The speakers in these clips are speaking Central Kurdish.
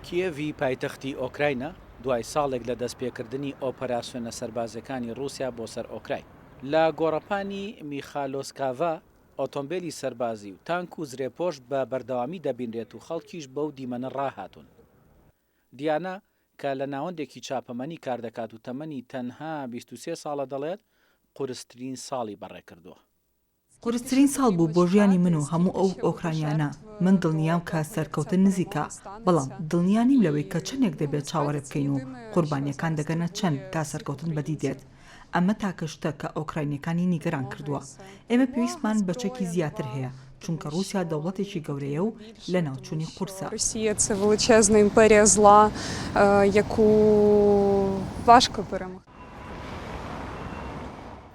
کیێڤی پایتەختی ئۆکراینە دوای ساڵێک لە دەستپێکردنی ئۆپەراسیۆنە سەربازیەکانی ڕووسیا بۆ سەر ئۆکراین. لە گۆڕەپانی میخالۆسکاڤا ئۆتۆمبێلی سەربازی و تانک و زرێپۆش بە بەردەوامی دەبینرێت و خەڵکیش بەو دیمەنە ڕاهاتوون. دیانا کە لە ناوەندێکی چاپەمەنی کاردەکات و تەمەنی تەنها 23 ساڵە دەڵێت قورسترین ساڵی بەڕێکردووە. قورسترین ساڵ بوو بۆ ژیانی من و هەموو ئەو ئۆکرانیانە، من دڵنیام کە سەرکەوتن نزیکە، بەڵام دڵنیا نیم لەوەی کە چەندێک دەبێت چاوەڕێ بکەین و قوربانییەکان دەگەنە چەند تا سەرکەوتن بەدی دێت. ئەمە تاکە شتە کە ئۆکراینییەکانی نیگەران کردووە. ئێمە پێویستمان بە چەکی زیاتر هەیە، چونکە ڕووسیا دەوڵەتێکی گەورەیە و لەناوچوونی قورسە.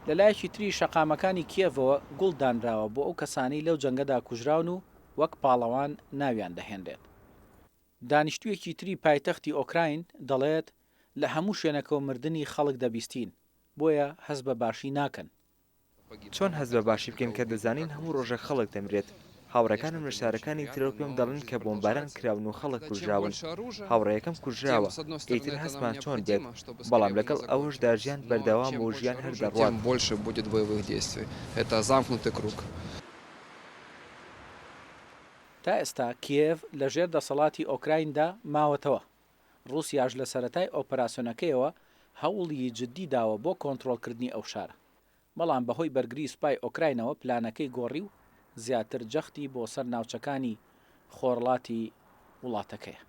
لە لایەکی تری شەقامەکانی کیێڤەوە گوڵ دانراوە بۆ ئەو کەسانەی لەو جەنگەدا کوژراون و وەک پاڵەوان ناویان دەهێنرێت. دانیشتوویەکی تری پایتەختی ئۆکراین دەڵێت، لە هەموو شوێنەکەوە مردنی خەڵک دەبیستین، بۆیە هەست بە باشی ناکەن. چۆن هەست بە باشی بکەین کە دەزانین هەموو ڕۆژێک خەڵک دەمرێت؟ هاوڕێکانم لە شارەکانی ترەوە پێم دەڵێن کە بۆمباران کراون و خەڵک کوژراون. هاوڕێیەکەم کوژراوە، ئیتر هەستمان چۆن بێت؟ بەڵام لەگەڵ ئەوەشدا ژیان بەردەوامە و ژیان هەر دەڕوات. تا ئێستا کیێڤ لەژێر دەسەڵاتی ئۆکرایندا ماوەتەوە. ڕووسیاش لە سەرەتای ئۆپەراسیۆنەکەیەوە هەوڵی جددی داوە بۆ کۆنترۆڵکردنی ئەو شارە. بەڵام بەهۆی بەرگری سوپای ئۆکراینەوە پلانەکەی گۆڕی و زیاتر جەختی بۆ سەر ناوچەکانی خۆرڵاتی وڵاتەکەیە.